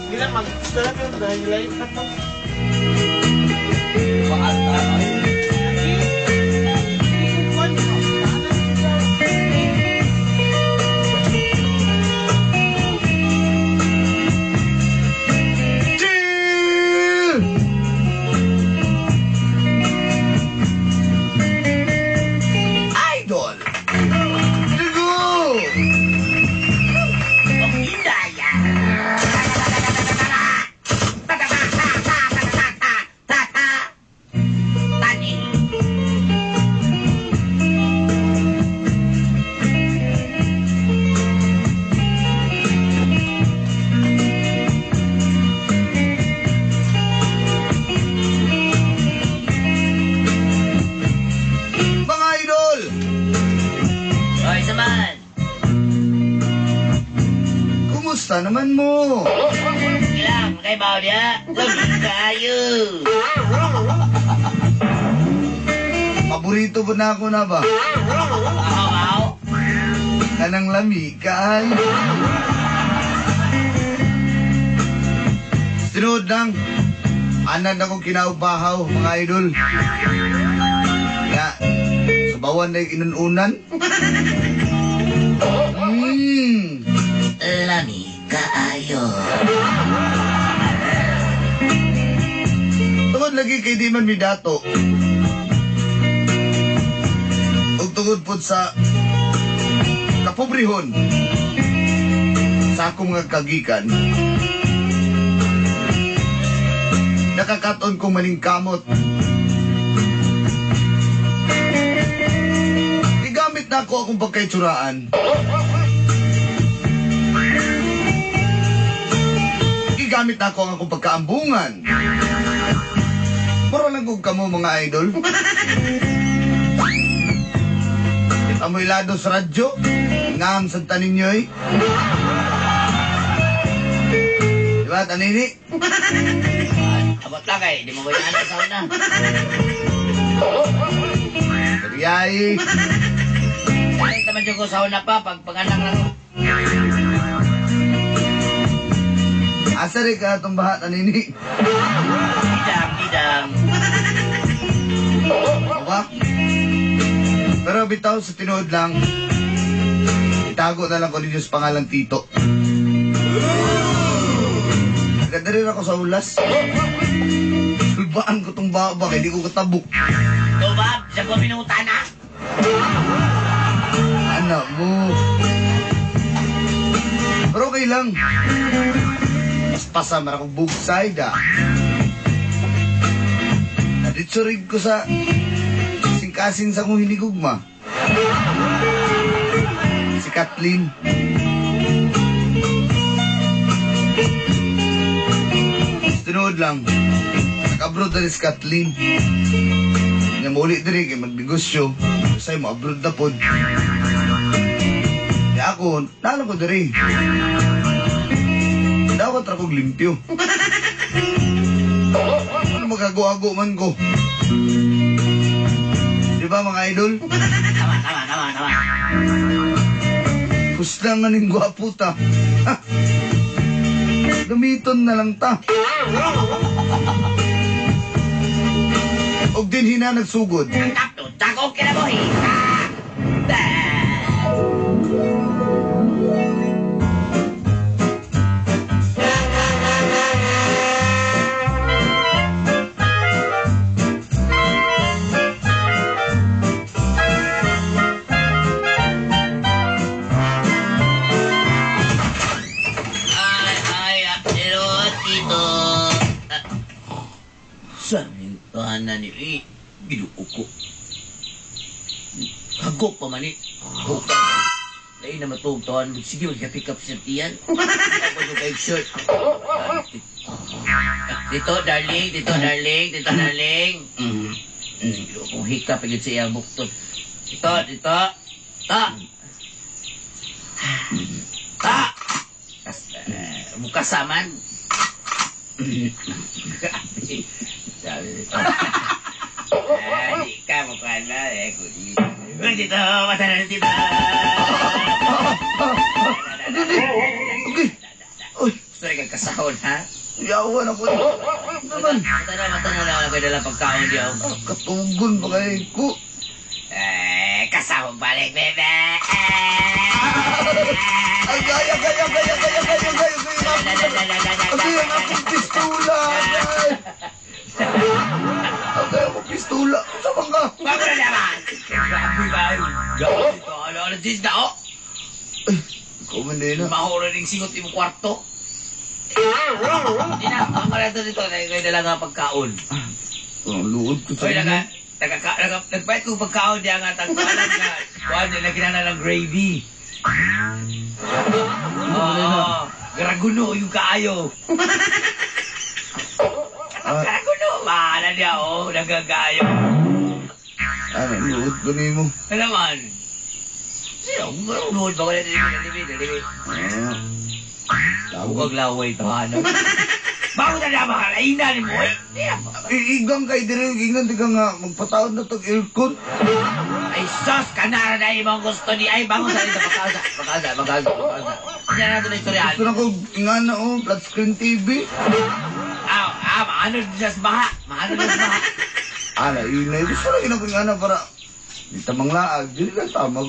Sige lang, mag-gusto lang yung dahil pa to. Chill! Idol! Dugo! Mga idol! Oy, saman. Kumusta naman mo? Ilang kay Baudia? Lami kayo. Paborito po na ako na ba? Ako, bao. Kanang lami kaay. Tinuod lang. Anad akong kinaubahaw, mga idol. Ya, sabawan na yung inununan. Lami kaayo. Tungod lagi kay di man mi dato. Ug tungod pod sa kapobrehon sa akong mga kagikan, nakakaton kong maningkamot. Gigamit na ako akong pagkaitsuraan. Gigamit na ako ang akong pagkaambungan. Mura lang kung kamo mga idol. Kita mo ilado sa radyo. Ngam sa tanin nyo eh. Diba, tanini? Abot lang kay, di mo ko yung anak sa una. Kariyay. Ay, taman dyan ko sa una pa, pag panganak lang. Asa rin ka itong baha, tanini? Didang, didang. Diba? Pero bitaw sa tinuod lang, itago na lang ko ninyo sa pangalang Tito. Ganda rin ako sa ulas. Sulbaan ko tong baba, kaya di ko katabok. Tubab, sa ko minuta na. Anak mo. Pero okay lang. Paspasa man akong bugside ah. Naditso rin ko sa singkasin sa kong hinigugma. Si Kathleen. Tinuod lang. Nag-abroad na rin si Kathleen. Nga muli diri kay magnegosyo. Say mo abroad na pod. Kaya ako, nalo ko diri. Dapat ra kog limpyo. Ano magago-ago man ko? Di ba mga idol? Tama, tama, tama, tama. Kusla nga ning gwapo ta. Ha? Gamiton na lang ta. Og din hina nagsugod. Tapto, tago kinabuhi. Ba. Ay, ay, pero tito. Saan yung tahanan ni eh, ginuko ko. Hagok pa man eh. Hukang. Lain na matuog tahan. Sige, magka-pick up siya tiyan. Ako yung kay shirt. Dito, darling. Dito, darling. Dito, darling. Kung hika pa yun sa iyang bukton. Dito, dito. Ta! Ta! Bukasaman. Grabe. Sabi nito. Ah, di ka mukha na eh. Kundi. Dito, mataral dito. Okay. Uy, Gusto rin kang Kasahon, ha? Yawan ako. Naman. Mata na, mata na lang ako dala pagkaon diyo. Katugon pa kay ko. Eh, kasahon balik, bebe. Ay, gaya, gaya, gaya, gaya, gaya, gaya, gaya. Agay, ang akong pistola. Agay. Agay, akong pistola. Sa bangka. Bago na naman! Grabe ba? Grabe ito. Ano, ano, sis na, oh! Ikaw man din na. Mahuro ng singot imong kwarto. Hindi na, ang kwarto dito, kaya dala nga pagkaon. Ang luod ko sa Oy, inyo. Nagpahit kong pagkaon diya nga, tagkalan nga. Kuhan, nilagyan na ng gravy. Oo, garaguno yung kaayo. Ah. Garaguno, bahala niya, oh, nagagayo. Ano, luod ko nimo. Ano naman? Sino, garaguno ba ko na dili, dili, dili. Ah. Huwag laway to, ano? Bago na naman, kalaina ni mo, eh. Iigang kay dire, ingan di ka nga magpataon na tog aircon. Ay, sus, kanara na imong gusto ni ay bangon sa dito, pagkaasa, pagkaasa, pagkaasa, pagkaasa. Hindi na natin na istoryahan. Gusto na ko ingana oh, flat screen TV. Ah, ah, maano din sa baha, maano din sa baha. Ana, yun na. Gusto na ginako ingana para di ta manglaag, dili lang ta mag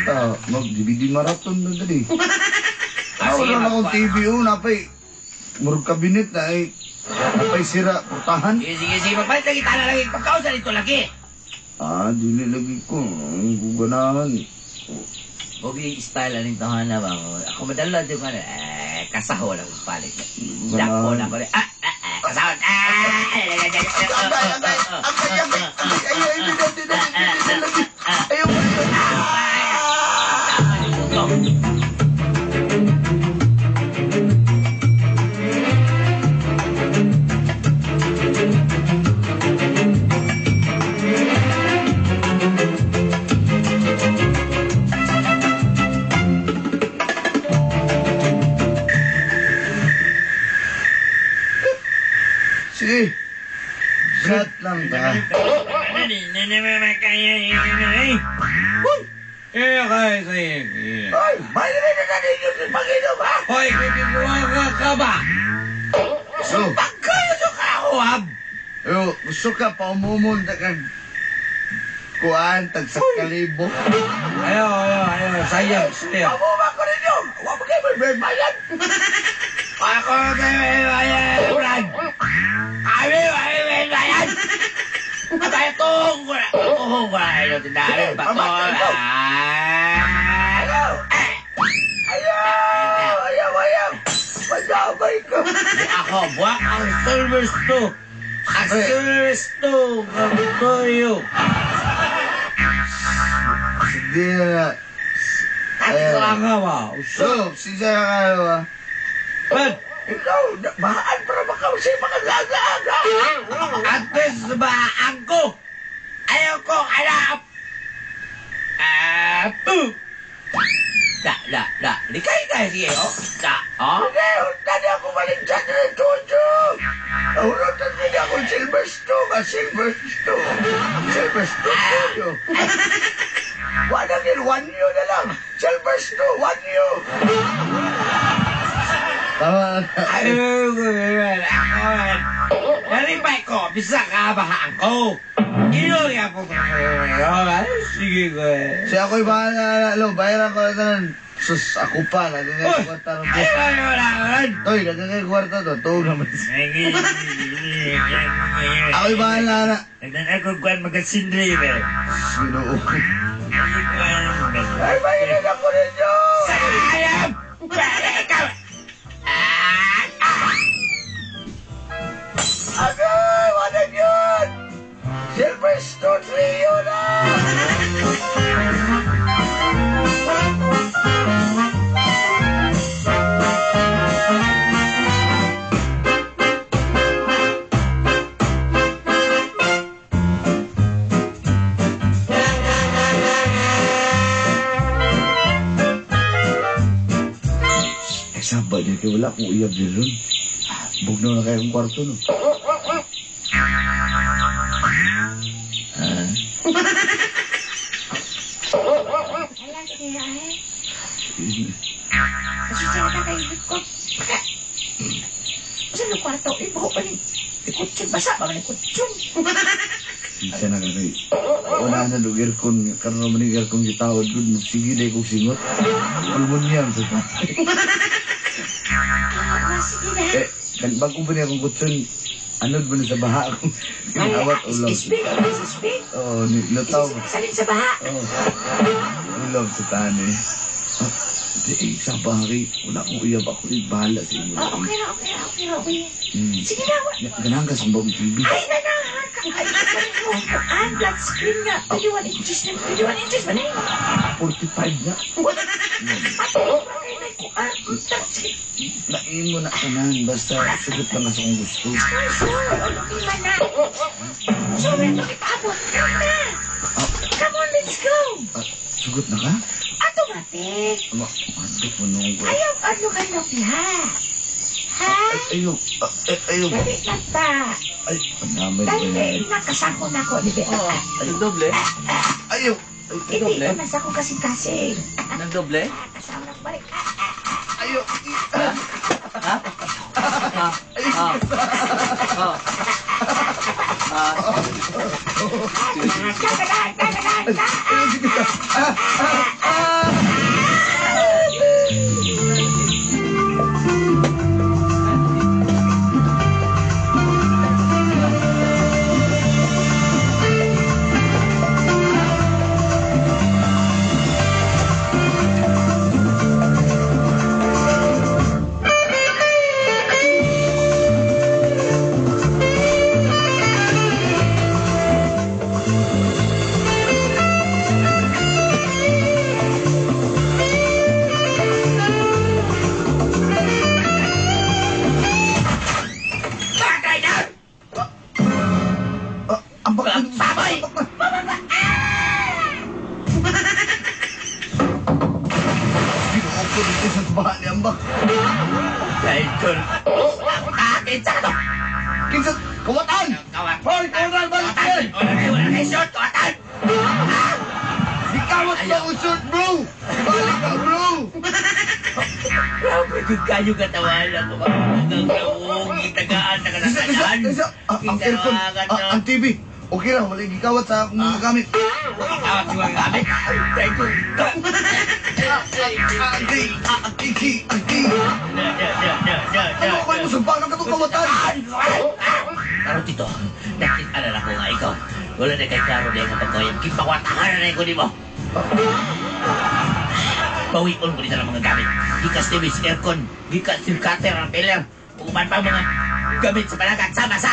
ta mag DVD marathon na dali. Ah, Ah, sige, wala na akong magpa- TV oh, napay murag kabinet na ay napay sira putahan. Sige, sige, sige, magpalit lagi, tala lagi, pagkaasa dito lagi. Ah, dili lagi ko. Ang guganahan. Huwag yung style aning tahanan ba? Ako madala dito ka na, eh, kasaho lang palit. Dako na ko ah, ah, ah, kasaho, ah, ah, ah, Agay, agay, agay, agay, agay, ay, ay, dili, dili, dili, dili, lagi. Ayaw, ayaw. Sige. Shot lang ta. Ay, may na na ninyo si Panginoon, ha? Hoy, ka ba? So, Pagkayo ka ako, ha? ayo, gusto ka pa umumon ta kag kuan tag sa kalibo. Ayo, ayo, ayo, sayang, sayang. Pamuma ko ninyo. Wa mo kayo may bayan. Ako may bayan, Brad. Kami may bayan. Abay, tuhong ko na. Tuhong ko na. Ito, tindahan. Bato. Ayaw! Ayaw! Ayaw! Ayaw! Madamay ko! Ako, buwak ang silver stew. Ang silver stew. Kabutoyo. Sige na. At lang ba? So, sinsya ka kayo ah. Brad, Ikaw, bahaan para makausi mga gagaaga. at least bahaan ko. Ayaw ko, alam. Ah, po. Da, da, da. Likay tayo, sige, oh. Da, oh. Hindi, tadi ako maligsan ng tujo. Nahurutan din ako silver stone, ah, silver stone. Silver stone, tujo. Wala yun, 1 year na lang. Silver stone, 1 year. Tama. Ayaw ko, ako. Nalipay ko, bisa ka bahaan ko. Ino nga po. Sige ko eh. Siya ako'y bahala, lo, bayaran ko na tanan. Sus, ako pa, nagagay Uy! kwarta ng Ay, ay, wala, wala. Toy, nagagay kwarta to, tuog naman. Ako'y bahala na. Ako kuan magasindre ba. Ginoo. Ay, bayaran ako ninyo! Sayang! Ikaw! Ah! Ah! Agay! Wala yun! Silver Stone Trio na! Eh, saba niya kay wala akong uyab din ron. Bugnaw na kayo kong kwarto, no? Ah. Ala siya eh. Pasensya na kayo ko. Sa yung kwarto, ibo pa ni. Ikutsun, basa pa man ikutsun. Isa na kay. Wala na dog aircon, karon man ning aircon gitawad gud, sige day kog singot. Pulmonya sa ta. Ah, sige na. Eh, kan bago pa niya akong kutsun, anod ba na sa baha akong ginawat ulaw. Speak, speak. Oo, ni lutaw. Salin sa baha. Oo. Ulaw sa tani. Ah, di, eh, sa bahay, wala akong uyab ako, eh, bahala sa imo. Ah, okay na, okay na, okay na, okay. Mm. Sige na, Ganahan ka sa bagong TV. Ay, ganahan ka. Ay, ang flat screen nga. 21 inches na, 21 inches ba na yun? 45 na. Ato, ay, touch. Naimo na tanan, basta sugot lang sa kung gusto. Ay, sure, okay man na. So, ito kita abot. Come na. Come on, let's go. Ah, sugot na ka? Automatic. Ama, adto po nung ko. Ayaw, ano ka na, ha? Ha? Ay, ayaw, ah, ay, ayaw. Dali na ta. Ay, panamay Dali, ba yan? nakasako na ko. Di ba? Oo. Nagdoble? Ayaw! Ay, Hindi ko nasa ko kasing-kasing. Nagdoble? Kasama na ko balik. ayaw! Ha? Ha? Ha? Ha? Ha? Ha? Tagalan, tagalan, Ayaw, sige ka. Ah, ah, ah! Patay na! Ah, ang bak- Baboy! Ginoo ko dito sa baha ni Ambak. Dahil tol. Akin sa kato! Kinsa, kawatan! Kawat! Hoy, kawatan, balik yan! Wala kayo, wala kayo short! Kawatan! Ikawat na ang shirt, bro! Balik ka, bro! Grabe kung kayo katawan ako. Ang gitagaan na Isa, isa, kalakanan. isa. Ah, ang aircon, ah, ang TV. Okay ra, wala gikawat sa akong mga gamit. Kawat yung mga gamit. Thank you. Ah, ang gay, ah, ang kiki, ang gay. No, no, no, no, no, Ano ko mo sumpa ng katong kawatan? Pero tito, nakita na ako nga ikaw. Wala na kay klaro na yung pagkayam. Kipawatahan na ko di mo. Bawion ko dito ng mga gamit. Gikas TV, aircon, gikas yung cutter, ang teller. Uman pa mga gamit sa palagat. Sama sa!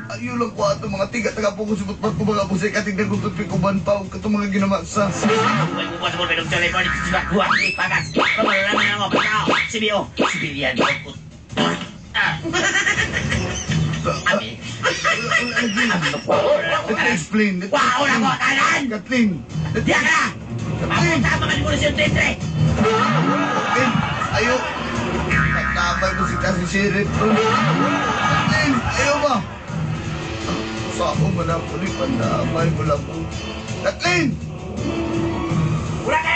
Ayaw lang ko ato mga tiga taga po ko subot ko mga pusay katignan kong tupik uban pa og katong mga ginamasa. Uy, bukas mo pinong tuloy mo dito sa buwan. Pagas. Pamalaman na ako. Pagkao. CBO. Civilian. Ah. Ami. Ami. Let me explain. Let me Wow, na ko, tanan! Kathleen. Let me Diyan ka na! Kathleen. Papunta mga limunisyon 23! Kathleen. Ayaw. Nagkamay mo si kasi sheriff. Kathleen, ayaw ba? Sa ako man ako ni pandamay mo lang ko. Kathleen! Wala ka